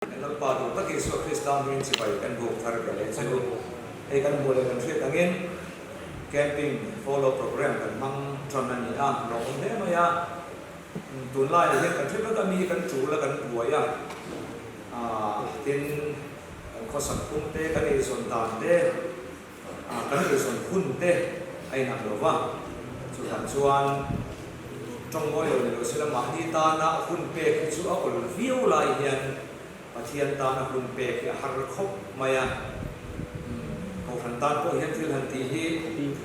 Lalpa duh tak Isua Krista hmingin chibai kan buk thar ve leh chu hei kan hmuh leh kan hriat angin Camping Follow Program kan hmang tan a ni a, lawmawm hle mai a. Tunlaiah hian kan hre vek a, mi hi kan tul a, kan buai a, tin kan khawsak phung te, kan eizawn dan te, Kan eizawn hun te a inang lo va, chuvang chuan tawng mawi lo ni lo sela mahni tana hun pek hi chu a awl viau lai hian Pathian tana hun pek hi a har khawp mai a. Kohhran tan pawh hian thil han tih hi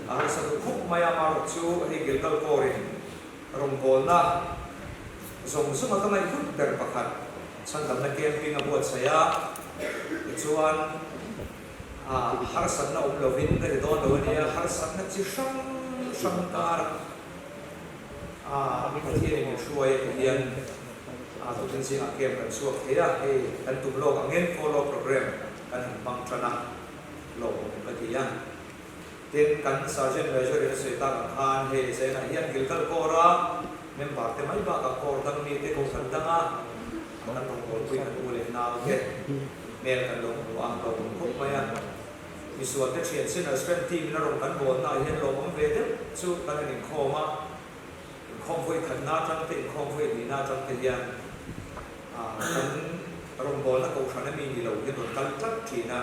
a harsa duh khawp mai a, amaherawh chu hei Gilgal Corps-in rawngbawlna zawng zawnga ka ngaihhlut ber pakhat chhandamna camping a buatsaih a, tichuan, A harsatna awm lovin ka ti dawn lo a nia, harsatna chi hrang hrang kar a Pathianin min hruai a ti hian a tukin zingah camp kan chhuak thei a, hei kan tum lawk angin follow program kan han hmang tan a, lawmawm ka ti a. Tin, kan Sergeant Major in a sawi tak ang khan hei Zainah hian Gilgal Corps-a member te mai bakah Corps dang mite kohhran danga kan rawngbawlpui kan u leh nau te hmel kan lo hmu a, lawmawm khawp mai a. Misual te thian Sinners Friend team in a rawn kan bawl naah hian lawmawm ve deuh chu kan han inkhawm a, inkhawm vawi khatna atang te inkhawm vawi hnihna atang te hian kan rawngbawlna kohhran ami ni lo hian rawn kal tlat thin a.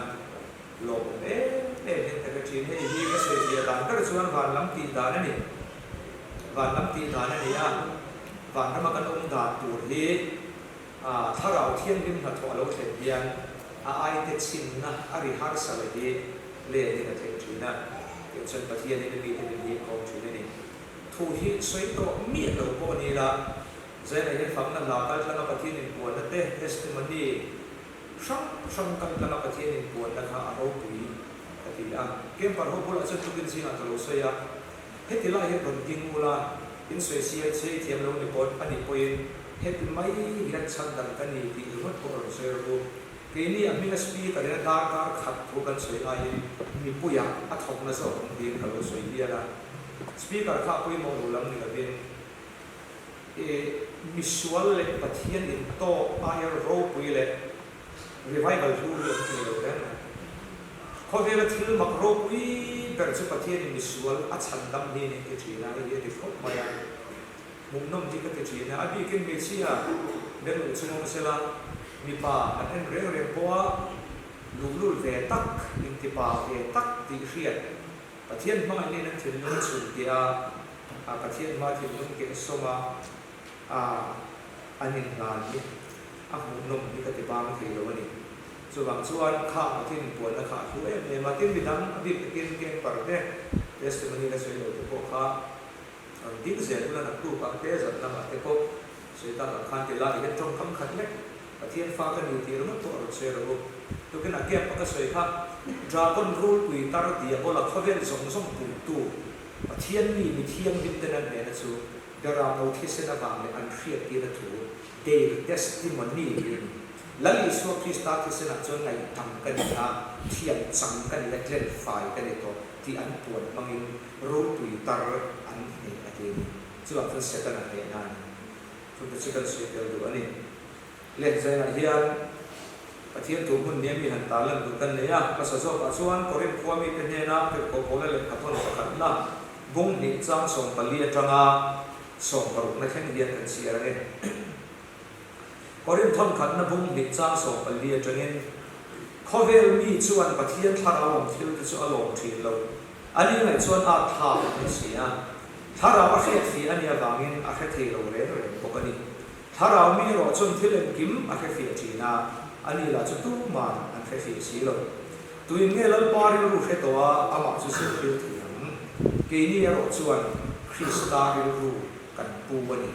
Lawmawm em em hian ka hre thin. Hei hi ka sawi fiah dan ber chuan van lam tih dan a ni. Van lam tih dan a ni a, van rama kan awm dan tur hi thlarau thianghlim hnathawh a lo thlen hian a aite chhinna a ri harsa leh hi len in a thleng thin a, tiang chuan Pathianin a mite min hi khawm thin a ni. Thu hi sawi tawh miah lo pawh a ni la, Zainah hian fakna hla kaltlanga Pathian inpuanna te, testimony, Hrang hrang kan tlang a Pathian in puanna kha a ropui ka ti a. Camper ho bulah chuan tukin zingah ka lo sawi a, heti lai hian rawn ding ula, in sawi siai chei thiam lo ni pawh a nih pawhin heti mai hian chhan dan ka ni tih ringawt pawh a rawn sawi rawh u. Keini a hminga speaker in a darkar khat thu kan sawi laiin mipuiah a thawkna zawk ang tiin ka lo sawi hial a. Speaker kha a pawimawh lo lam ni lovin I misual leh Pathian in tawk aia ropui leh revival hlu hi awm thei lo reng mai. Khawvela thil mak ropui ber chu Pathian in misual a chhandam hi nih ti thin a, hei hi a ti khawp mai a. Hmuhnawm hi ka ti thin a, a bikin hmeichhia beng luh chung awm sela mipa kan en reng reng pawha luhlul ve tak, intipa ve tak tih hriat Pathian hmangaihna in an thinlung a chhun tih a, a Pathian hma thinlung keh sawm a, a an inhlan hi a hmuhnawm hi ka ti bang thei lo a ni. Chuvang chuan kha Pathian inpuanna kha a hlu em em a, tin midang a bik takin camper te testimony la sawi lo te pawh kha rawn ding zel ula naktukah te zan lamah te pawh sawi tak ang khan ti lai hian tawngkam khat lek Pathian fa ka ni tih ringawt pawh a rawn sawi rawh u. Tukin a camp a ka sawi kha Dragon rulpui tar diabola khawvel zawng zawng pumtu Pathian mi mi thianghlim ten an hnehna chu Beramno thisen avang leh an hriattirna thu, their testimony, hi a ni. Lal Isua Krista thisenah chuan ngaihdam ka ni a, thiam chang ka ni a, tlen fai ka ni tawh tih an puan hmangin rulpui tar an hneh a ti a ni. Chuvang chuan Setana hnehna a ni. Chungte chu kan sawi tel duh a ni. Lehzainah hian Pathian thu hmun nia mi han tarlan duh kan nei a. Hmasa zawkah chuan Korinth khua mite hnena Tirhkoh Paula lehkha thawn pakhatna bung hnih chang 14 atanga sawmparukna thleng hian kan chhiar a ni. Korinth thawn khatna bung hnih chang 14 atangin, Khawvel mi chuan Pathian thlarau ang thilte chu a lawm thin lo. A ni ngaih chuan a thlak a ni si a. Thlarau a hriat fiah a nih avangin a hre thei lo reng reng bawk a ni. Thlarau mi erawh chuan thil engkim a hre fiah thin a, a ni lah chu tuman an hre fiah si lo. Tuin nge Lalpa rilru hre tawh a, amah chu zirtir thei ang. Keini erawh chuan Krista rilru kan pu a ni.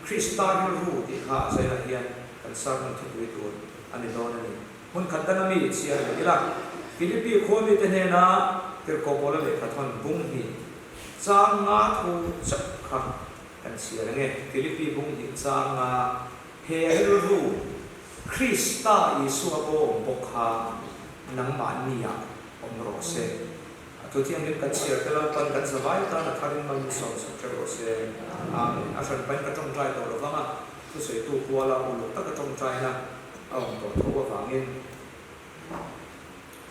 Krista rilru tih kha a zailah hian kan sermon thupui tur a ni dawn a ni. Hmun khat danga mi chhiar leh ila, Philippi khua mite hnena Tirhkoh Paula lehkha thawn bung hnih chang nga thu chauh kha kan chhiar ange. Philippi bung hnih chang nga he rilru Krista Isua pawh awm bawk kha nangmahniah awm rawh se. A thu thianghlim kan chhiar te Lalpan kan zavai tan a tharin mal min sawm sak theuh rawh se. Amen. A hranpain ka tawngtai tawh lovang a, thusawitu kuala uluk taka tawngtaina. a awm tawh tho avangin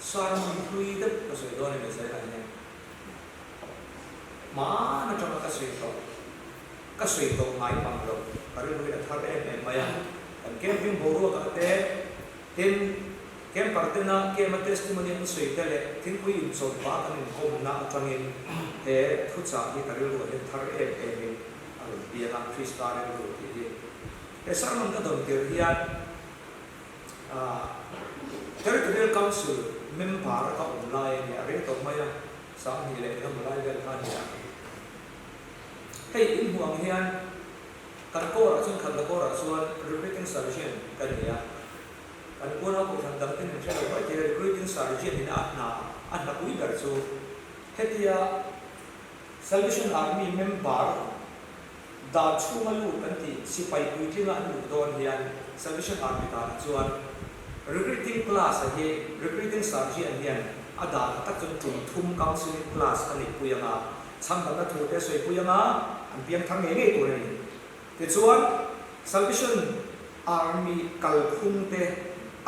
sermon hlui deuh ka sawi dawn a ni Zaina hian hmaan atanga ka sawi tawh ka sawi tawh ngai mang lo ka rilruin a thar em em mai a, kan camping boruakah te tin Camper tena camp a testimony an sawi te leh thingpui inchawlhpa kan inkawmna atangin he thuchah hi ka rilru ah hian thar em em in a rawn piang a, Krista rilru tih hi. He sermon ka dawn tirh hian Territorial Council member a ka awm lai a nia, rei tawh mai a, 2000 leh engemaw lai vel kha a nia. Hei inhmuh ang hian kan kawrah chuan khatla kawrah chuan Recruiting Sergeant ka ni a. Kan unau kohhran dang ten min hre lo mai thei a, Recruiting Sergeant in a hna a hna pui ber chu hetia Salvation Army member dan chhunga lut kan tih sipai puitlinga an luh dawn hian Salvation Army danah chuan Recruiting class a hi Recruiting Sergeant hian a dan tak chuan tum thum counselling class a neihpui anga chhandamna thu te a sawipui anga an piangthar ngei ngei tur a ni. Tichuan, Salvation Army kalphung te,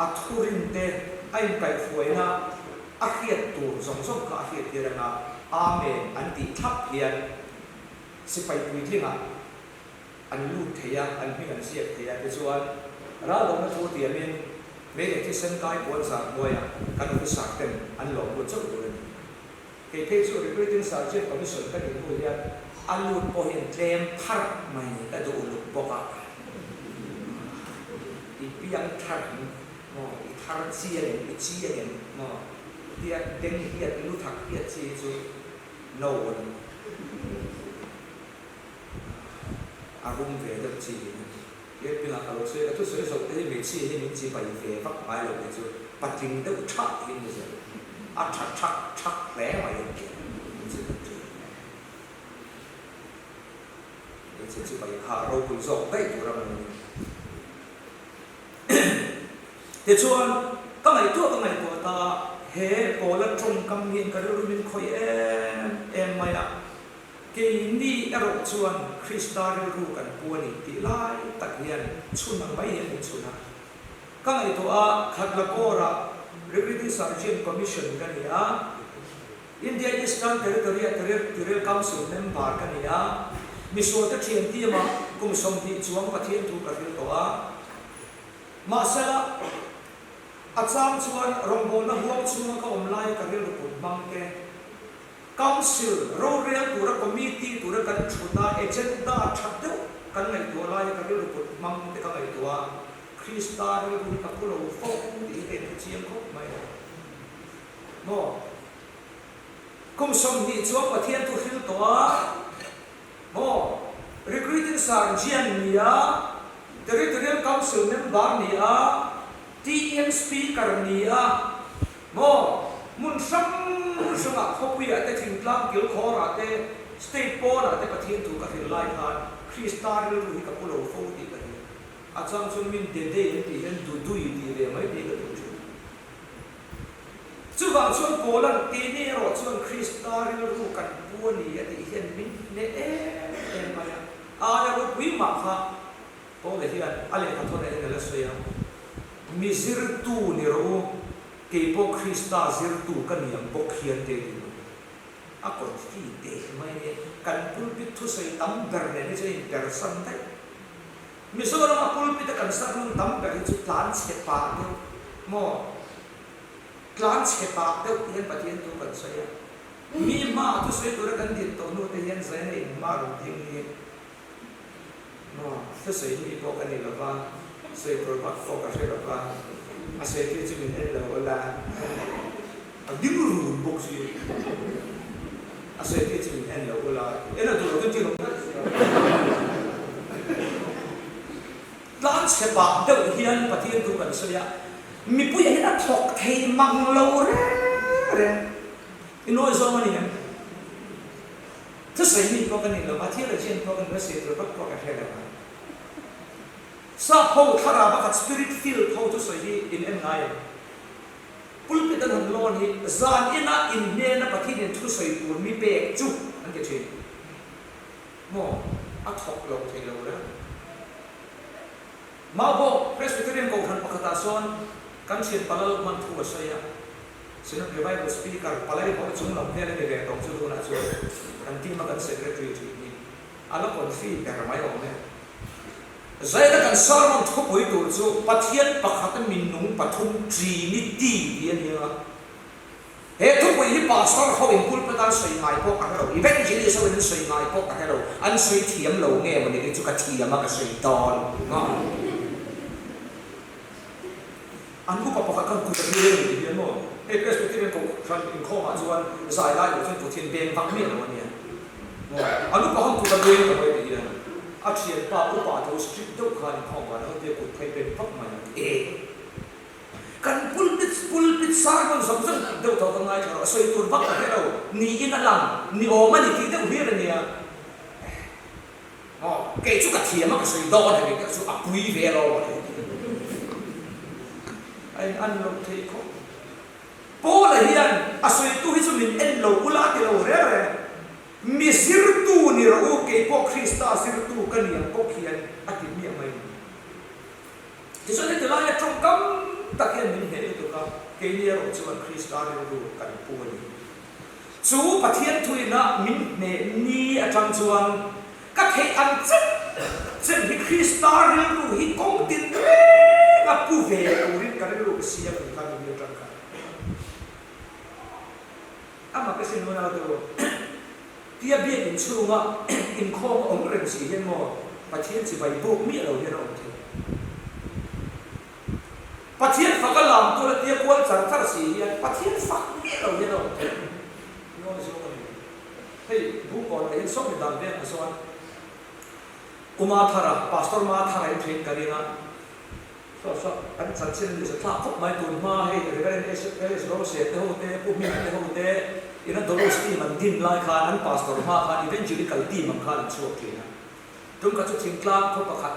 a thurin te, a inkaihhruaina a hriat tur zawng zawng kha a hriat tir anga Amen an tih thlap hian sipai puitlingah an lut thei a, an hming an ziak thei a. Tichuan, raldohna thu tiamin mei leh thisen kai puan zar hnuaiah kan officer ten an lawm lut chauh tur a ni. Kei phei chu Recruiting Sergeant Commission ka nih hnu hian a lut pawh hian tlem pharh mai ka duh uluk bawk a. I piang thar ang maw, i thar chi ang em, i chi ang em maw tia beng hiat lu thak hiat chi hi chu no a ni. A rum ve deuh chi hi a ni. Camping-ah ka lo sawi a, ka thusawi zawh te hi hmeichhia hi min chibai ve vak ngai lo te chu patling deuh thak hi ni zel. A tha thak thak hle mai a nia min chibai thin. Hmeichhe chibai kha ropui zawk daih tur a ngaih a ni. Tichuan, ka ngaihtuah ka ngaihtuah ta, he Paula tawngkam hian ka rilru min khawih em em mai a. Keini erawh chuan Krista rilru kan pu a ni tih lai tak hian chhun ang mai hian min chhun a. Ka ngaihtuah a, Khatlakawrah Recruiting Sergeant Commission ka ni a, India Eastern Territory-a Territorial Council member ka ni a, misualte thian team-ah kum 20 chuang Pathian thu ka hril tawh a. Mahsela, a chang chuan rawngbawlna huang chhunga ka awm laia ka rilru put hmang te, Council rorel tura committee tura kan thut a, agenda tha deuh kan ngaihtuah laia ka rilru put hmang te ka ngaihtuah a, Krista rilru hi ka phu lo fo tih hi ka inhre chiang khawp mai a. Maw? Kum 20 chuan Pathian thu hril tawh a, maw? Recruiting Sergeant ni a, Territorial Council member ni a, TM Speaker ni a, Maw, hmun hrang hrangah khawpuiah te, thingtlang kilkhawrah te, state pawnah te Pathian thu ka hrilh lai khan Krista rilru hi ka pu lo fo tih ka hria. A chang chuan min Dedei an tih hian Dudui tih ve mai tih ka duh thin. Chuvang chuan Paula'n keini erawh chuan Krista rilru kan pu a ni a tih hian min hneh em em mai a. Aia ropui mah kha Paula hian a lehkha thawnah hian a la sawi a, Mi zirtu ni rawh u, kei pawh Krista zirtu ka ni ang bawk hian te ti mai. A confi teh mai a nia, kan pulpit thusawi tam ber nen hi chuan inpersan daih. Mizorama pulpit a kan sermon tam ber hi chu tlan chhe pah deuh maw? Tlan chhe pah deuh hian Pathian thu kan sawi a, mi hmaah thusawi tura kan din tawh hnu te hian zaina inhma rawn ding hi Maw, thusawi mi pawh ka ni lo va, sawi tur bak pawh ka hre lo va, a sawitu chu min en lo ula, a ding run bawk si, a sawitu chu min en lo ula, en a duh lo chuan thil awm daih si a. Tlan chhe pah deuh hian Pathian thu kan sawi a, mipuiah hian a thawk thei mang lo reng reng, i nawi zawng a ni em? Thusawi mi pawh ka ni lo va, theologian pawh ka ni lo, sawi tur vak pawh ka hre lo va. Sap ho thlarau pakhat spirit filled ho thusawi hi in en ngai em? Pulpit an han lawn hi zan ina in hnena Pathianin thusawi tur mi pek chu an ti thin. Maw? A thawk lo thei lo reng. Maubawk Presbyterian Kohhran pakhatah sawn kan thian Palal hman thu a sawi a, Synod Revival Speaker Palai pawh chung lam vel a ni ve tawh chu tunah chuan kan team a kan Secretary thin hi a la confi ber mai awm e. Zaina kan sermon thupui tur chu Pathian pakhat minung pathum Trinity tih a ni a. He thupui hi Pastor ho in pulpit an sawi ngai pawh ka hre lo, Evangelist ho in an sawi ngai pawh ka hre lo, an sawi thiam lo nge mawni kei chu ka thiam a ka sawi dawn maw? An upa pakhat khan kut a beng a ni ti hian maw? Hei Presbyterian Kohhran inkhawm ah chuan zai lai loh chuan kut hi an beng vak miah lo a nia maw? An upa khan kut a beng ta mai ti hian a thianpa upa tho strict deuh khan inkhawm vanah khan tia kut phei beng vak mai a ti e. Kan pulpit pulpit sermon zawng zawng tih deuh tawh ka ngaithla rawh, sawi tur vak ka hre lo, niin a lang, ni awm a ni tih deuh hlir a nia. Aw, kei chu ka thiam a ka sawi dawn a ni deuh chu a pui ve lo a ni. A in an loh theih khawp. Paula hian a sawitu hi chu min en lo ula a ti lo reng reng. Mi zirtu ni rawh u, kei pawh Krista zirtu ka ni ang bawk hian a ti miah mai ni. Tichuan heti laia tawngkam tak hian min hneh lutuk a, keini erawh chuan Krista rilru kan pu a ni. Chu Pathian thuina min hneh ni atang chuan ka theih ang chen chen hi Krista rilru hi kawng tin reng a pu ve turin ka rilru ka siam a ni kha ni atang khan. Amah ka sin hunah tu tia biak inchhunga inkhawm a awm reng si hian maw Pathian chibai buk miah lo hian a awm thei. Pathian fak a lam tur a tia kual char char si hian Pathian fak miah lo hian a awm thei. Ngawi zawk a ni. Hei Bungkawnah hian sawmi dan vengah sawn Kuma Thara, Pastor Ma Thara in thein ka ring a. Saw saw kan chanchin a ni sa thlak khawp mai tun hma hei Rev. LS Rose te ho te Pu Hminga te ho te ina Dolos team an din lai khan an pastor hma khan Evangelical team ang khan an chhuak thin a. Tum khat chu thingtlang khaw pakhat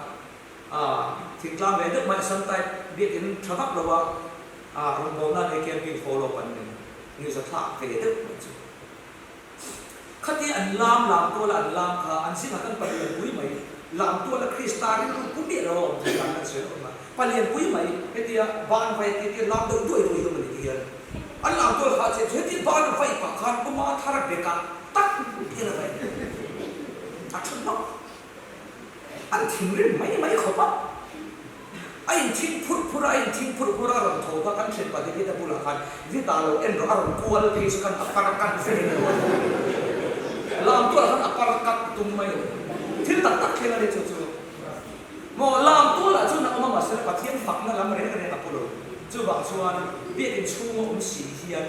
ah thingtlang ve deuh mai Assam type biakin tha vak lo a ah rawngbawlna nei camping follow up an nei ni za thlak ve deuh mai chu. Khati an lam lam tuala an lam kha an zingah kan palian pui mai. Lam tuala Krista rilru pu miah lo a awm thei dan kan sawi awm a. Palian pui mai hetia ban vai tia tia lam deuh duai duai hi awm a ni ti hian an lam tual kha a chep chu hetia ban vai pah khan puma thar bekah tak hian a vai a thu hnawk. An thinrim mai mai khawp a. A inthing phurh phurh a, a inthing phurh phurh a, a rawn tho kha kan thianpa David-a bulah khan Vita lo en rawh, a rawn kual phei chu khan a par kat vek in a Lam tualah khan a par kat tum mai lo. Thil tak tak thleng a ni chu chu. Maw lam tualah chuan a awm a, mahse Pathian fakna lam reng reng a pu lo. Chuvang chuan biakin chhunga awm si hian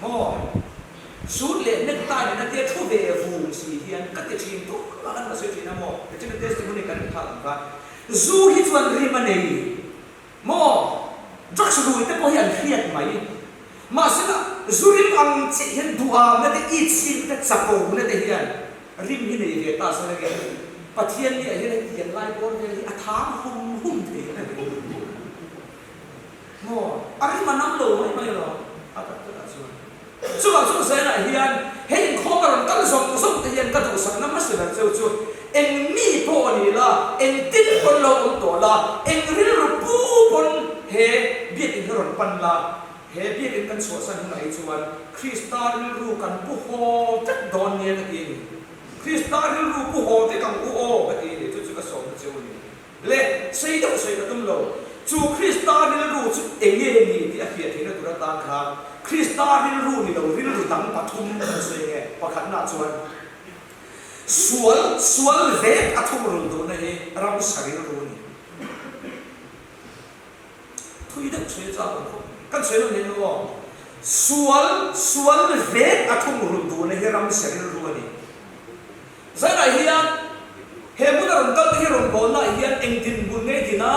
Maw? Suit leh necktie nena tia thu ve vung si hian ka ti thin tuk a kan la sawi thin a maw? Tichuan testimony kan thlak ang khan zu hi chuan rim a nei maw? Drugs rui te pawh hi an hriat mai. Mahsela zu rim ang chiah hian duhamna te, itchhim te, chapona te hian rim hi nei ve ta se nge Pathian ni ah hian hetiang lai bawr vel hi a thang hum hum thei a ni. Maw? A rim a nam lo mai mai lo a tak takah chuan. Chuvang chu Zainah hian he inkhawm a rawn kal zawng zawng te hian ka duhsakna hmasa ber cheu chu eng mi pawh a ni la, eng tin pawn lo awm tawh la, eng rilru pu pawn he biakinn hi rawn pan la, he biakinn kan chhuahsan hunah hi chuan Krista rilru kan pu haw vek dawn nia ka ti a ni. Krista rilru pu haw vek ang u aw ka ti a ni. Chu chu ka sawmna cheu a ni. Le, sei deuh sawi ka tum lo. Chu Krista rilru chu eng nge ni tih a hriat theihna tur atan khan Krista rilru ni lo rilru dang pathum kan sawi nge? Pakhatnaah chuan sual, sual vek a thungrul duhna hi ramsa rilru a ni. Thui deuh sawi a chak awm khawp mai. Kan sawi lo nen lo aw. Sual, sual vek a thungrul duhna hi ramsa rilru a ni. Zanah hian he hmun a rawn kal te hi rawngbawlnaah hian eng dinhmun nge din a,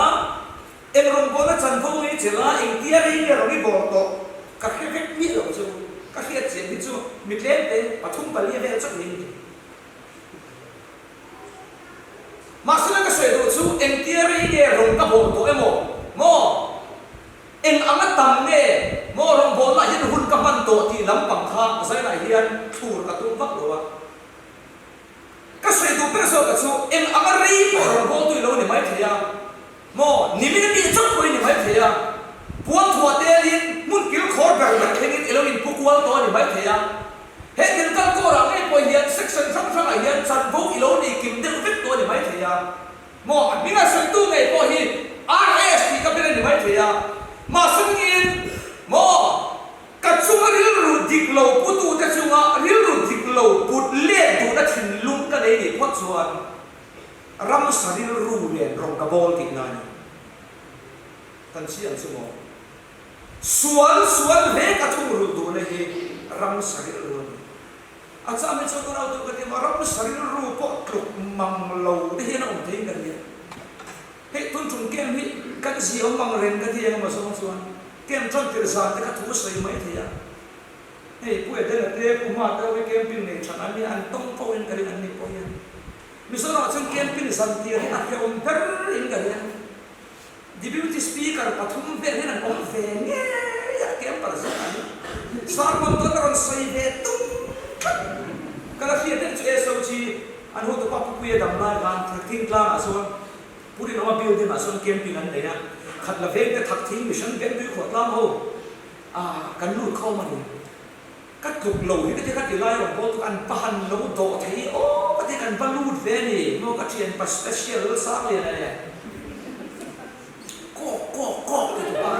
eng rawngbawlna chanvo nge chelh a, eng tia rei nge rawn i bawr tawh ka hre vek miah lo chu. Ka hriat chian hi chu mi tlem te pathum palia vel chauh hi a ni. Mahsela ka sawi duh chu eng tia rei nge rawn ka bawr tawh emaw maw? Eng anga tam nge maw rawngbawlnaah hian hun ka hman tawh tih lampang kha zainah hian thlur ka tum vak lo a. Ka sawi duh ber zawk a chu eng anga rei pawh rawn bawl tui lo ni mai thei a. Maw, nimin a tih chauh pawh i ni maithei a, puan thuah telin hmun kilkhawr ber ber thlengin i lo inpu kual tawh a ni maithei a. He thil kal kawrah ngei pawh hian section hrang hrangah hian chanvo i lo nei kim deuh vek tawh a ni maithei a. Maw, a hminga sawitu ngei pawh hi RS tih ka ber a ni maithei a. Mahse ningin, maw, ka chunga rilru dik lo putute chunga rilru dik lo put let duhna thinlung ka nei nih phawt chuan, Ramsa rilru nen rawng ka bawl tihna a ni. Kan chiang chu maw? Sual sual hle ka thungrulh duhna hi ramsa rilru a ni. A chang hi chuan unau tu ka ti maw, ramsa rilru pawh tluk mang lo te hian a awm thei in ka ria. Hei tun tum camp hi kan zia awm mang reng ka ti eng emaw zawng chuan camp tan tirh zan te kha thu sawi mai thei a. Hei Pu Edena te, Pu Hma te ho hi camping nei than an nia, an tawng fo in ka ring an nih pawh hian. Mizoramah chuan camping zan tir hi a hrehawm ber in ka ria. Deputy Speaker pathum vel hian an awm ve ngei a, camper zawk an sermon dawn a rawn sawi ve tum tlat. Ka la hriat deuh chu SOG an hotupa Pu Puia dam lai khan Thakthing tlangah chuan Pu Rinawma building ah chuan camping an nei a, khat la veng te Thakthing Mission veng tui khuah tlang ho ah kan lut khawm a ni. Ka tluk lo hi ka ti kha ti lai rawn bawl tuk an va han lo dawh thei aw ka ti kan va lut ve a ni maw ka thian pa special sang lian a nia kawk kawk kawk ti tu pa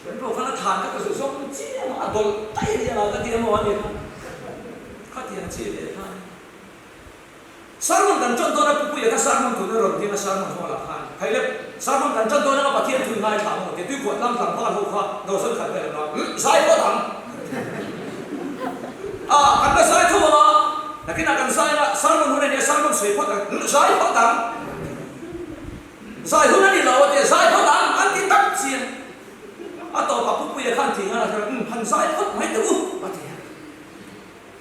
kan pawh khan a than kha ka zu zawng chiam a a dawlh daih a nia ka ti a maw a ni kha khatiang chi leh kha a ni. Sermon kan ṭan dawn a, Pu Puia kha sermon tuna rawn ding a sermon hall ah khan hei le sermon kan ṭan dawn anga Pathian thu i ngaithla maw ti tuikhuah tlang tlangval ho kha dozen khat vel an awm a, zai phawt ang a kan la zai tho ang a, nakinah kan zai anga sermon hun a nia sermon sawi phawt ang zai phawt ang zai hun a ni lo a tia zai phawt ang an ti tak chiang a tawpah Pu Puia khan ti nghal a han zai phawt mai teh u a ti a.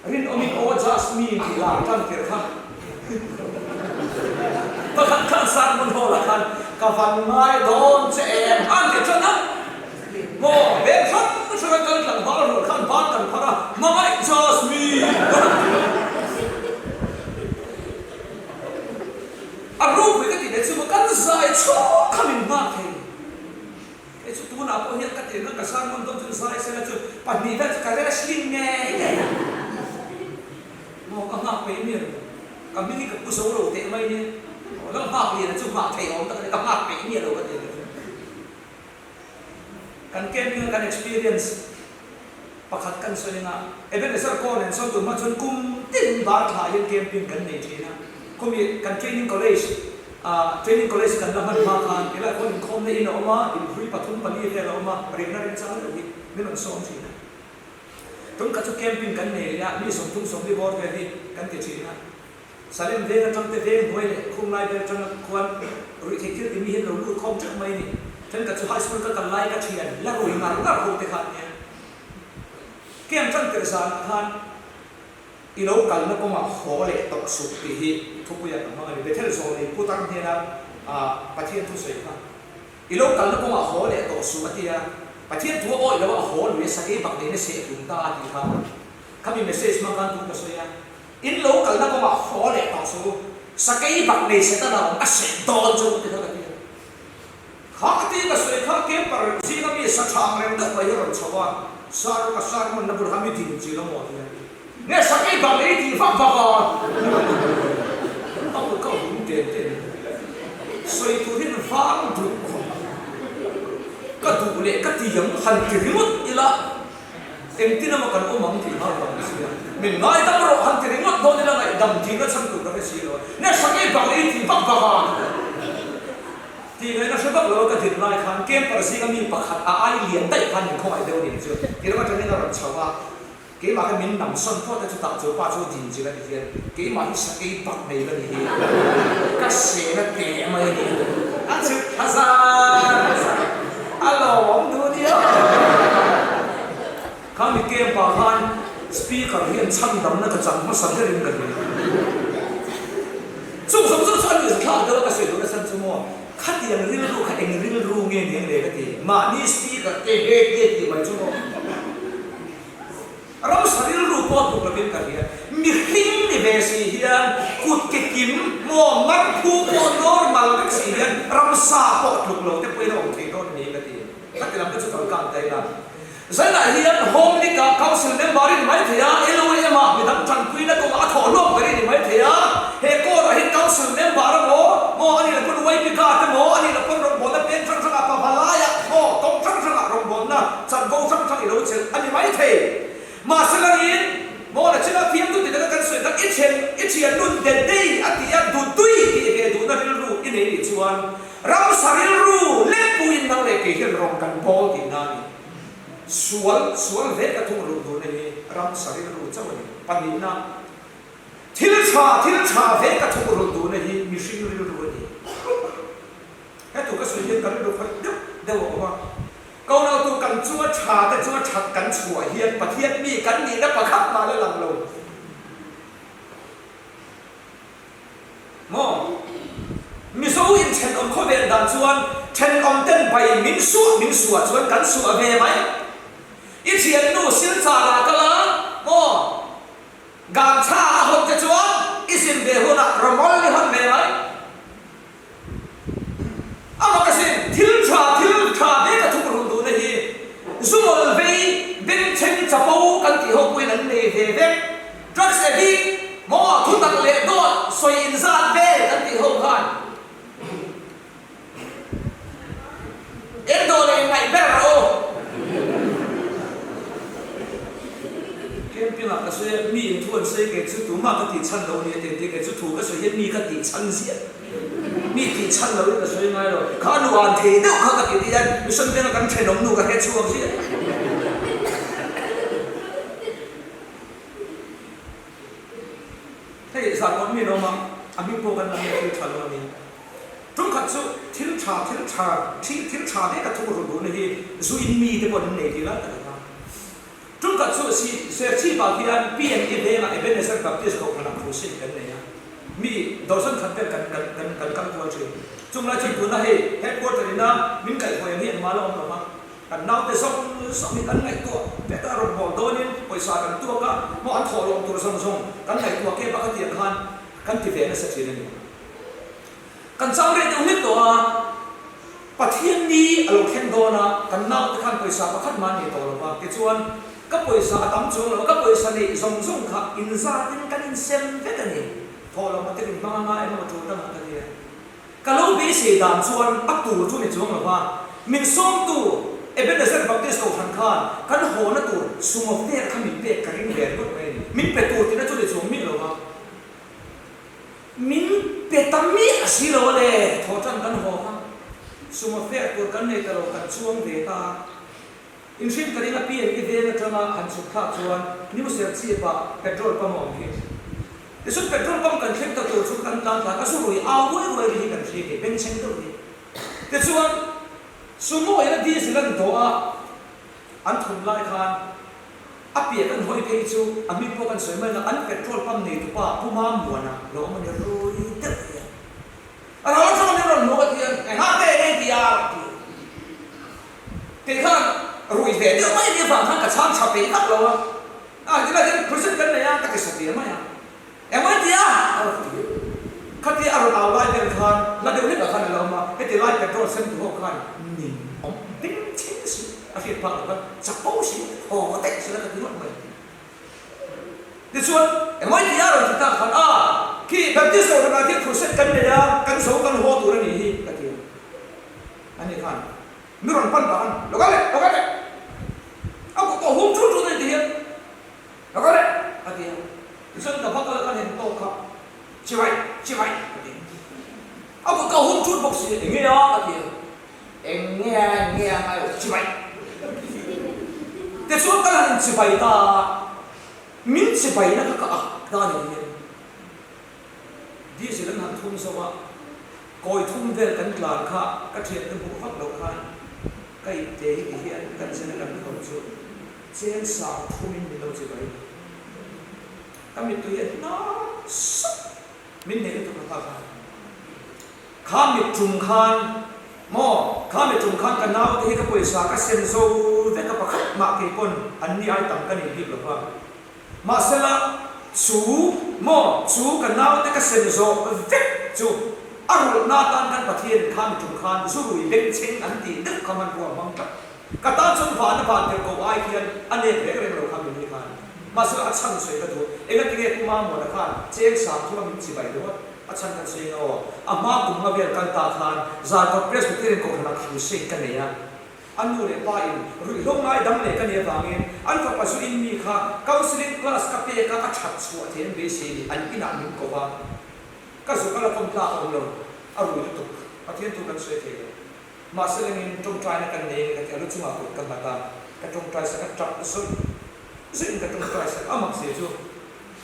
Rinawmin aw Jasmine tih lar tan tir kha pakhat khan sermon hall ah khan ka van ngai dawn che em an ti tan a, maw veng hrang hrang a kal tlangval rual khan ban kan phar a, hmangaih Jasmine a ropui ka ti leh chu maw kan zai chhung kha min nghak thei. Kei chu tunah pawh hian ka tirna ka sermon dawn chuan zai sela chu pahnih vel chu ka wrestling ngei ngei a. Maw ka nghak peih mial lo. Ka hming hi ka pu zo lo teh mai nia. Aw lam nghak lian chu nghah theih awm tak a ni, ka nghak peih mial lo ka ti ang chu. Kan camping a kan experience pakhat kan sawi anga Ebenezer Kaw nen sawn tur hma chuan kum tin bar thla hian camping kan nei thin a. Khawmi kan training college ah training college kan la hman hma khan helai khawn inkhawmna in a awm a, inhlui pathum pali vel a awm a, riahna remchang deuh hi min rawn sawm thin a. Tum kha chu camping kan nei leh a, mi 30 40 bawr vel hi kan ti thin a. Salem veng atang te veng hnuai leh khumlai vel atanga khuan ruihtheih thil timi hian lo lut khawm teuh mai a ni. Thenkhat chu high school ka kal lai ka thian la rui ngar ngar ho te kha an nia. Camp tan tirh zanah khan I lo kalna kawngah haw leh tawh suh tih hi thupuia ka hmang a ni. Bethel zawlnei putar hnena Pathian thu sawi kha, I lo kalna kawngah haw leh tawh suh a ti a, Pathian thu a awih lo a, a haw lui a, sakei bak neiin a seh tum ta a tih kha. Khami message hmang khan thu ka sawi a, In lo kalna kawngah haw leh tawh suh u, sakei bak nei Setana awm a seh dawn chu ti kha ka ti a. Kha ti ka sawi kha camper zinga mi sa tha ang reng deuh mai hi a rawn chho a, Sir ka sermon na bul kha mi din chi lo maw ti a, nge sakei bak leh i tih vak vak a, a kut kha a hum ten ten a, sawi tur hian vang duh khawp ka duh leh ka ti ang han ti ringawt ila. Engtin emaw kan awm ang tih hau vang ni sia. Min ngaidam rawh han ti ringawt dawn ila ngaihdam tihna chhan tur ka hre si lo a. Nge sakei bak leh i tih vak vak a? Tih ngaihna hre vak lo a ka din lai khan camper zinga mi pakhat a ai lian daih khan min khawngaih deuh ning chu ti ram atangin a rawn chho a. Keimah khan min nam sawn phawt a chutah chu pa chu din chilh a ni hian keimah hi sakei bak nei ka ni hi ka sehna teh mai a ni a. A chhuk thla zar zar a lawm duh nia. Kha mi camp ah khan speaker hian chhandamna ka chang hmasa berin ka hria. Chung zawng zawng chu a nuih thlak deuh a ka sawi duh nasa chu maw khatiang rilru kha eng rilru nge ni ang le ka ti. Mahni speaker te he te tih mai chu maw. Ramsa rilru pawh tuk lovin ka hria. Mihring ni ve si hian kut ke kim maw marphu pawh normal vek si hian ramsa pawh tluk lo te pawhin a awm thei dawn a ni ka ti. Khati lam te chu kal kang ta ila. Zanah hian Home League ah Council member i ni mai thei a, LOM ah midang tanpuina kawngah a thawh hlawk ber i ni mai thei a, he court ah hian Council member a maw, maw a nih loh pawn YP guard emaw, a nih loh pawn rawngbawlna peng hrang hrangah pavalaiah maw kawng hrang hrangah rawngbawlna chanvo hrang hrang i lo chelh a ni mai thei. Mahse langin maw nachina fiamtu ti taka kan sawi tak i then i thian nun dedei a ti a dutui tih ve duhna rilru i nei nih chuan ramsa rilru lekpuiin nang leh kei hian rawng kan bawl tihna a ni. Sual, sual ve ka thung ruh duhna hi ramsa rilru chauh a ni. Pahnihna, thil tha, thil tha ve ka thung ruh duhna hi mihring rilru a ni. Hetu ka sawi hian ka rilru khawih deuh deuh a awm a. Ko-nautu kan chunga tha te chunga that kan chhuah hian Pathian mi kan nihna pakhat mah la lang lo. Maw? Mizo in thenawm khawvel dan chuan thenawm ten bai min suah min suah chuan kan suah ve mai. I thiannu Silchar ah kal a, maw? Gamchha a hawn te chuan i zin ve hunah rawmawl i hawn ve mai. A mak asin, thil tha thil tha vek a thuk run duhna hi zumawl vei bengchheng chapo kan tih ho pawhin an nei ve vek. Drugs addict, maw thutak leh dawt sawi inzat vel kan tih ho khan eng dawh leh inngaih ber rawh u. Camping ah ka sawi a, mi in thu an sawi kei chu tumah ka tih chhan lo a ni a ti a ti, kei chu thu ka sawi hian mi ka tih chhan ziah. Mi tih chhan loin ka sawi ngai lo. Kha nu an thei deuh kha ka tih hian mission venga kan thenawm nu ka hre chhuak ziah. Hei zan awm mi lawm a, a hming pawh kan lam leh thil tha lo a ni. Tumkhat chu thil tha thil tha thil thil tha vek a thuk ru duhna hi zu in mi te pawh an nei tih lai tak a. Tumkhat chu si Serchhip ah hian PNE vengah Ebenezer Baptist Kohhranah thu sin kan nei a, mi dozen khat vel kan kan kan kan kal kual thin. Chung lai chuan tuna hei headquarter ina min kaihhruai ang hi engmah la awm lo va, kan naute zawng zawng hi kan ngaihtuah vek a, rawngbâwl dawnin pawisa kan tuak a, maw an thawhlawm tur zawng zawng kan ngaihtuah kep a khatiang khan kan ti ve nasa thin a ni. Kan chang reh deuh hlek tawh a, Pathian ni a lo thleng dawn a, kan naute khan pawisa pakhat mah nei tawh lo va, tichuan ka pawisa a tam chuang lo a, ka pawisa neih zawng zawng kha inzatin kan insem vek a ni, thawh lo mah te min hmang anga emaw tul dangah ka nia. Ka lo beisei dan chuan a tur chu ni chuang lo va, min sawmtu Ebenezer Baptist Kohhran khan kan hawna tur sumo vel kha min pek ka ring ve ringawt mai a ni, min pe tur tina chu ni chuang miah lo va. Min pe ta miah si lo a le, thawhtan kan haw kha. Sumo fare tur kan nei ta lo, kan chuang ve ta a. Inhrin ka ring a PNE veng atanga han chhuk thlak chuan New Serchhip ah petrol pump a awm khi. Tichuan petrol pump kan thleng ta tur chu kan tlan thlak a, zu rui au ruai ruai ri hi kan hria kei bengchheng deuh hi. Tichuan Sumo in a diesel an dawh a, an thun lai khan A piah kan hawi phei chu a hming pawh kan sawi mai lo, an petrol pump nei tupa Pu Mamuana lo awm a ni rui deuh hian a lo atanga min rawn hmuh ka ti a, engah nge eng ti a rawn ti a, kei khan rui ve deuh mai nia vang khan ka chhang tha peih vak lo a, a tilai hian prison kan nei a ka ti satliah mai a. Engmah i ti a? A rawn ti. Khatia a rawn au lai vel khan hla deuh hlekah khan a lo awm a, heti lai petrol sem tu ho khan nin awm beng chheng si, a hriat phak loh khan chapo si, haw daih sela ka ti ngawt mai. Tichuan, engmah i ti a? A rawn ti tak khan, a, khi Baptist Kohhranah khian crusade kan nei a, kan zo kan haw tur a nih hi, ka ti a. Ani khan mi rawn pan pah khan, Lo kal leh, lo kal leh! A kut tawh hum ṭut ṭut a ni ti hian. Ka kal e, a ti a. Tichuan ka va kal ka hlen tawk kha, Chibai, chibai, a ti. A kut ka hum ṭut bawk si, Eng nge a? a ti a. Eng nge a, eng nge a ngai lo, chibai. Tichuan ka han inchibai ta a, min chibaina kha ka ak ta a ni hian. Diesel an han thum zo a, kawi thum vel kan tlan kha ka thiante hmuh vak loh khan ka ipte hi ti hian kan zin a kan khawm chu. Cheng sang thumin min lo chibai. Ka mittui a hnar sap min nei lutuk laka khan. Kha mit tum khan maw, kha mit tum khan ka naute hi ka pawisa ka sem zo vek a pakhat. mah kei pawn an ni ai tam ka nei bik lo va. Mahsela, chu maw, chu ka naute ka sem zawh vek chu a rulhna atan kan Pathianin kha mi tum khan zu rui bengchheng an tih deuh kha hmanrua a hmang tlat. Ka tan chuan vana van tirh ko ai khian a nep reng reng lo kha mi ni khan. Mahsela a chhan sawi ka duh. Engatinge Pu Mamawna khan cheng sang thuma min chibai ringawt a chhan kan sawi eng aw? A hma kum nga vel kal ta khan Zarkawt Presbyterian Kohhranah Crusade ka nei a. A nu leh pa in ruihhlo ngai dam leh ka nih avangin an fapa zu in mi kha counselling class ka pek a a that chhuah thei an beisei ni an inah min ko va. Ka zuk a la kawm tlak a awm lo. A rui lutuk. Pathian thu kan sawi thei lo. Mahse lengin tawngtaina kan nei a ni ka ti a, lu chungah kut ka nghat a, ka tawngtai sak a, tap zawih zawih in ka tawngtai sak a, mak zia chu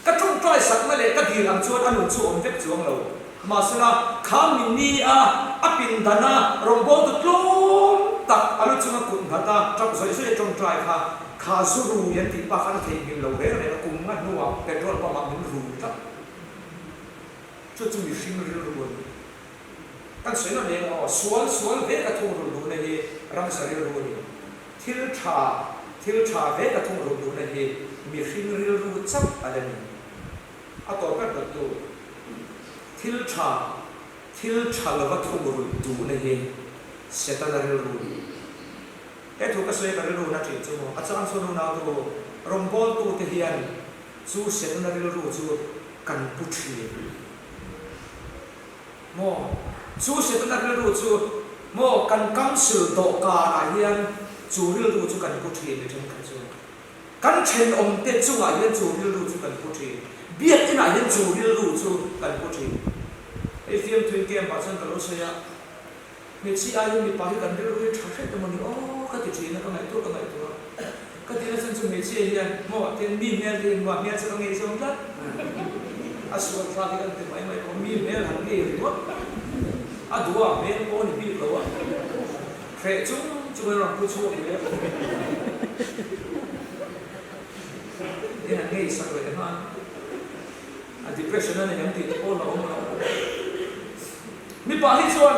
ka tawngtai sakna leh ka dil ang chuan a nun chu awm vek chuang lo. Mahsela kha min ni a, a pindan a, rawngbawltu tlawm tak a lu chunga kut nghat a, tap zawih zawih a tawngtai kha, kha zu rui an tih pa khan a theihnghilh lo reng reng a, kum nga hnuah petrol pump ah min rui tlat. Chu chu mihring rilru a ni. Kan sawi nawn eng aw, sual sual ve ka thungrulh duhna hi ramsa rilru a ni. Thil tha, thil tha ve ka thungrulh duhna hi mihring rilru chauh a la ni. A tawp ber dawttu, thil tha, thil tha lova thungrulh duhna hi Setana rilru a ni. He thu ka sawi ka rilru na thin chu maw, a chang chuan unautu rawngbawltute hian chu Setana rilru chu kan pu thin. Maw? Chu Setana rilru chu maw kan council dawhkanah hian chu rilru chu kan pu thin ni thenkhat chu. Kan thenawmte chungah hian chu rilru chu kan pu thin. Biakinah hian chu rilru chu kan pu thin. Hei fiamthuin camp-ah chuan ka lo sawi a. Hmeichhia aiin mipa hi kan rilru hi tha hret emaw ni aw ka ti thin a, ka ngaihtuah ka ngaihtuah a. Ka tihna chhan chu hmeichhia hian maw tin mi hmel te inhmuh a, hmel chu ka ngei zawng tlat. A sual thlak hi kan ti mai mai pawh mi hmel han ngei ringawt a duh a, hmel pawh a ni bik lo a, hreh chung chung in a rawn pu chhuak leh a. Tin an ngei sak leh nghal a, depression a nei ang tih te pawh la awm lo. Mipa hi chuan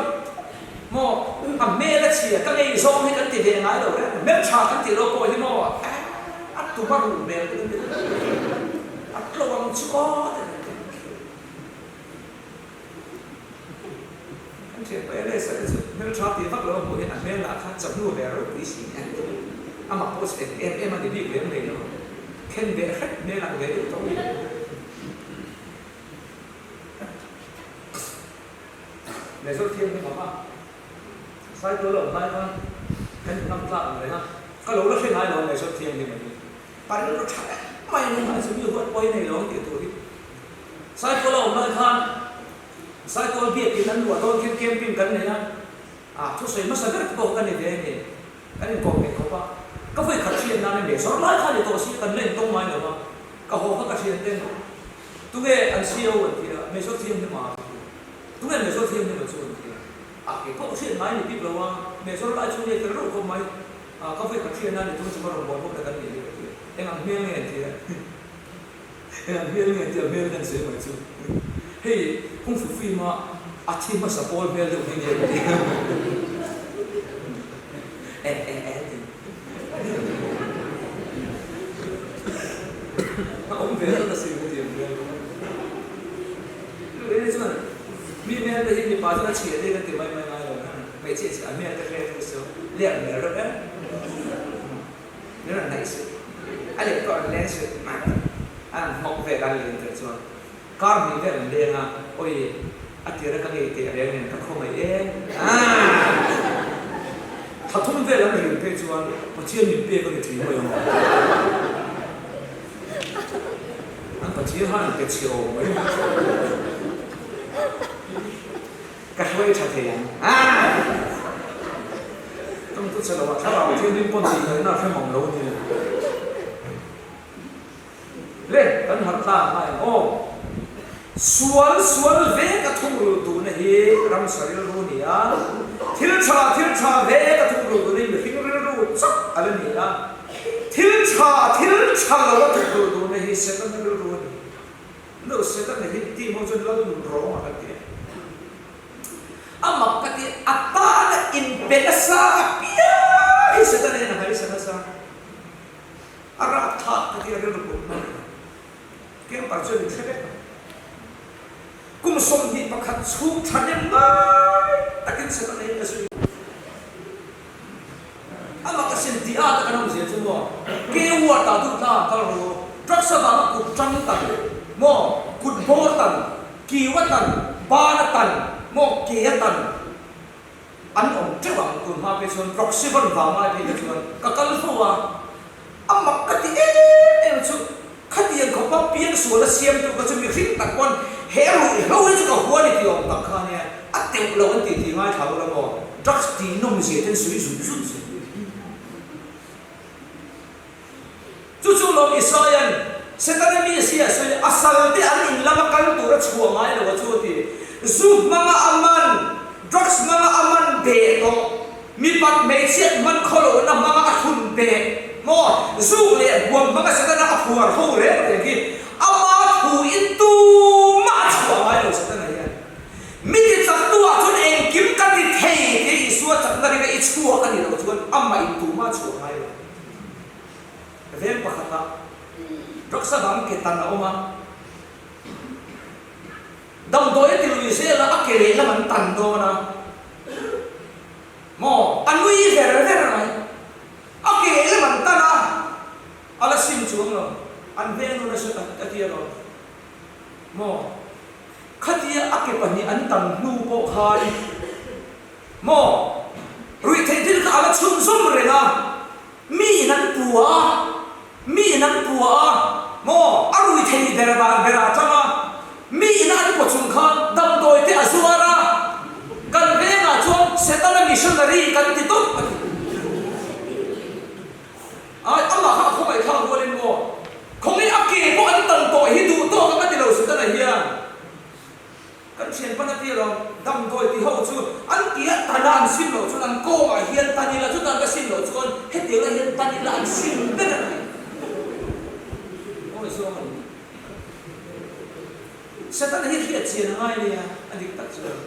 maw a hmel a chhia ka ngei zawng hi kan ti ve ngai lo reng, hmeltha kan tih loh pawh hi maw a tum a ruh hmel te kan ti reng, a tlo ang chu aw te kan ti. Kan thian pa Alex-a te chu hmeltha tih vak lo a hmuh hian a hmel lah kha chawhnu ve ropui si nen amah pawh chu eng em em a ni bik lem lei lo, khen ve hrep hmel ang ve deuh tawh hi. Major thiam hi mama Saitual a awm lai khan kan inngam tlak ang reng a, ka lo la hre ngai lo Major thiam hi mai. Pa rilru tha em mai a ni ngai chu mi huat pawh hi nei lo ang tih tur hi. Saitual a awm lai khan Saitual biakin an luah dawn khian camping kan nei a, ah thusawi hmasa ber te pawh ka ni ve a ni. Kan inkawm ngei khawp a, ka vawi khat hriat nan a Major lai kha ni tawh si kan la intawng ngai lo a, ka haw kha ka hriat ten Tunge an CEO an ti a, Major Thianghlim a ti a. Tunge Major Thianghlim a chu an ti a. A kei pawh ka hriat ngai ni bik lo a, Major lai chu nge fel reuh khawp mai. A ka vawi khat hriat nan i tum chu ka rawn buai bawk na kan nih hi ka ti a. Eng ang hmel nge an ti a. Eng ang hmel nge an ti a, hmel kan sawi mai chu. Hei Kung Fu film a a thi hmasa pawl hmel deuh hi nge ka ti a. Eh eh eh ti. A awm ve tlat asin ka ti ang hmel kha. Leh chuan mi hmel te hi mipa chuan a chhia te kan ti mai mai ngai lo khan hmeichhia chhia a hmel te hre chu so leh ang hmel reuh em min rawn hnaih suh a leh pawh a rawn leng suh a rawn hmawk vel a leng tel chuan Kar hnih vel an leng a, awi a tir a ka ngei teh reng nen ka khawngaih e aah. Thla thum vel an rin phei chuan Pathian min pek a ni thin mai ang. An Pathian khan an pe chhe awm mai. Ka hruai tha thei ang aah. Tawngtu chhe lo ah thlarau thianghlim pawn tih ngaihna a hrem ang lo nia. Le, kan harh ta ang ngai ang aw. Sual sual vek a thungrulh duhna hi ramsa rilru a ni a, thil tha thil tha vek a thungrulh duhna hi mihring rilru chauh a la ni a, thil tha thil tha lo a thungrulh duhna hi Setana rilru a ni. No, Setana hi team ho chuan lal nun rawng a kan ti a. A mak ka ti, a tana inpe nasa apiang hi Setana hian a ngaihsa nasa. A rapthlak ka tia rilru put hman a ni. Camper chuan min hre vek ang. Kum 21 chhung thahnem ngai takin Setana hi ka zui. A mak asin tih a tak an awm zia chu maw? Ke ward ah duh tlang kal ru, drugs avanga kut tang tan maw, kut bawr tan, kiu a tan, ban a tan maw, ke a tan an awm teuh ang tun hma phei chuan proxy van vang lai phei te chuan ka kal fo a, a mak ka ti em em chu khatiang khawpa piangsual a siamtu kha chu mihring tak pawn he ruihhlo hi chu ka hua ni tih awm tak kha ania a teuh lo an tih tih ngaithla ula maw drugs tih nawm zia ten sawi zut zut zia. Chu chu lawm Isaia'n Setana mi sia sawi a sal te an in lama kal tur a chhuah ngai lo a chu a ti. Zu hmanga a man, drugs hmanga a man beh tawh, mipat hmeichhiat hman khaw lohna hmanga a thlun beh maw, zuk leh huam hmanga Setana a phuar ho reng reng hi ama thu in tumah a chhuah ngai lo Setana hian. Mi ti chaktu ah chuan engkim ka ti thei tia Isua chakna ringa i chhuak a nih loh chuan amah in tumah a chhuah ngai lo. Veng pakhatah drugs avang ke tan a awm a, damdawi a ti lui zel a, a ke lehlam an tan dawn a, maw a nui ver ver mai, a ke lehlam an tan a, a la sim chuang lo, an veng nu nasa tak a ti alawm, maw khatia a ke pahnih an tan hnu pawh khan maw ruihtheih thil kha a la chhunzawm reng a. Mi in an pua a, mi in an pua a, maw a rui thei ber vang ber ah tang a, mi in an pua chung khan damdawi te a zuar a, kan vengah chuan Setana missionary kan ti tawp a ti. Ai amah kha a khawngaih thlak rualin maw khawngaih a ke pawh an tan tawh hi duh tawk ang a ti lo Setana hian. Kan thian pan a ti alawm, damdawi ti ho chu an ti a, tan a an sim loh chuan an kawngah hian tan ila, chutan ka sim loh chuan hetiang ah hian tan ila an sim ber a ni. Awi zawng a ni. Setana hi hriat chian a ngai nia, a dik tak chuan.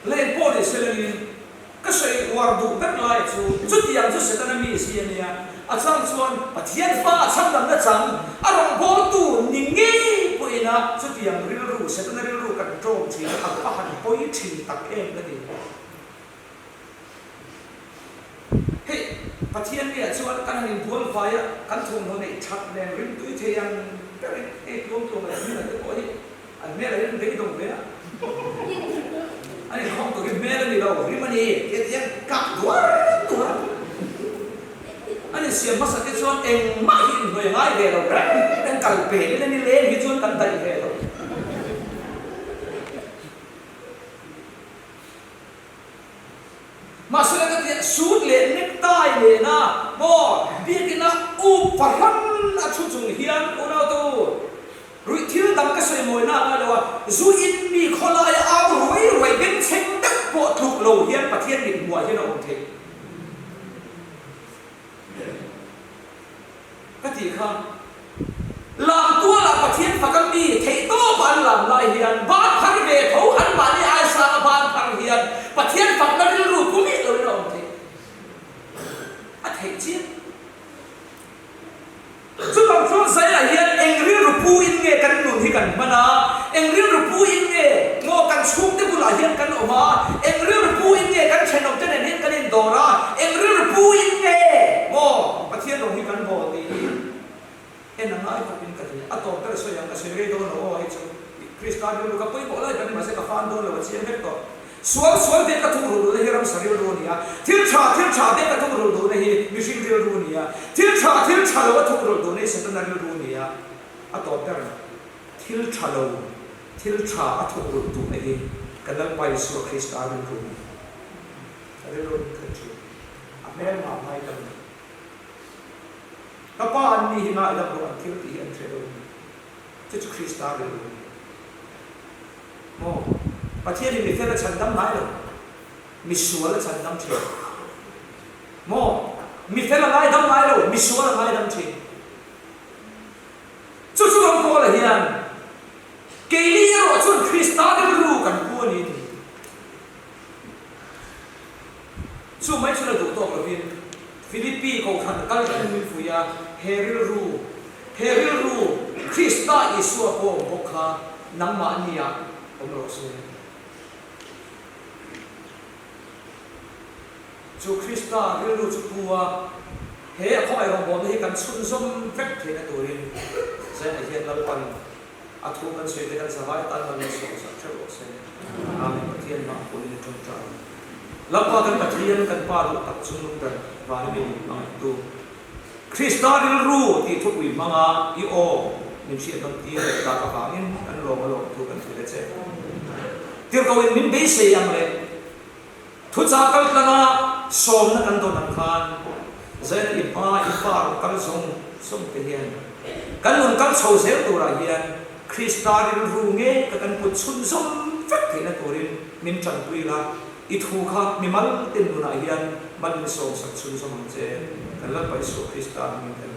Leng pawh ni se langin ka sawi uar duh ber lai chu chutiang chu Setana mi si a nia. A chang chuan Pathian fa a chhandamna chang a rawngbawltu ni ngei pawhin a chutiang rilru Setana rilru kan ṭawm ṭhin a, a han pawi ṭhin tak em ka ti. Hei Pathian miah chuan kan han inbual fai a, kan thawmhnaw neih ṭhat nen rimtui thei ang berin hei tluangtluang leh hmel te pawh hi An hmel ah hian beidawng ve a, an inkhawm tur hi hmel a ni lo, rim a ni tih a ti a, kak duar duar a. An insiam hmasa te chuan engmah hi inhnuai ngai ve lo reng reng kal pel in a ni leng hi chuan kan daih ve lo. Mahse ka tia suit leh necktie nena maw biakina up fahran a thu chung hian unaute u, Ruih thil dang ka sawi mawi na ngai lo a, zu in mi khawlaia au ruai ruai bengchheng deuh pawh tluk lo hian Pathian mit hmuah hian a awm theih. Ka tih kha, lam tualah Pathian faka mi theih tawpah an lam lai hian ban phar ve tho anmahni aisanga ban phar hian Pathian fakna rilru pu miah loin a awm theih. A theih chiah. Chuvang chuan Zaiah hian eng rilru pu in nge kan nun hi kan hman a, eng rilru pu in nge maw kan chhungte bulah hian kan awm a, eng rilru pu in nge kan thenawmte nen hian kan indawr a, eng rilru pu in nge maw Pathian rawng hi kan bawl tih hi en a ngai khawpin ka hria. A tawp ber sawi ang, ka sawi rei dawn lo aw hei chu Krista rilru ka pawimawh lai ber ni mahse ka fan dawn lo a chiang vek tawh. Sual sual te ka thuk rulh duhna hi ramsa rilru a ni a, thil tha thil tha te ka thuk rulh duhna hi mihring rilru a ni a, thil tha thil tha lo a thuk rulh duhna hi Setana rilru a ni a, a tawp ber thil tha lo thil tha a thuk rulh duhna hi kan Lalpa Isua Krista rilru a ni. A rilru min khat thin. A hmelma ngaidam lo. Ka pa an ni hi ngaidam rawh an thil tih hi an hre lo a ni. Chu chu Krista rilru a ni. Maw? Pathianin mi fel a chhandam ngai lo, mi sual a chhandam thin. Maw? Mi fel a ngaidam ngai lo, mi sual a ngaidam thin. Chu chu ram Paula hian, Keini erawh chuan Krista rilru kan pu a ni a ti. Chu mai chu la duh tawk lovin. Philippi kohhran kal thleng min fuih a, he rilru, he rilru Krista Isua pawh awm bawk kha nangmahniah awm rawh se. Chu Krista rilru chu pu a, he a khawngaih rawngbawlna hi kan chhunzawm vek theihna turin Zaina hian Lalpan a thu kan sawi te kan zavai atan mal min sawm sak theuh rawh se. Amen Pathian hmah pawhin a tawngtai. Lalpa kan Pathian kan Pa duh tak chung lung ber vana min hmangaihtu Krista rilru tih thupui hmanga i aw min hriat nawn tir leh tak avangin kan lawm a lawmthu kan hrilh a che. Tirhkohin min beisei ang leh Thuchah kal tlanga sawmna kan dawn ang khan Zaina i hma i pa rawn kal zawng zawng te hian kan nun kal chho zel turah hian Krista rilru nge ka kan put chhun zawm vek theihna turin min tanpui la, i thu kha mimal ten nunah hian mal min sawmsak chhun zawm ang che. Kan Lalpa Isua Krista hmingin kan.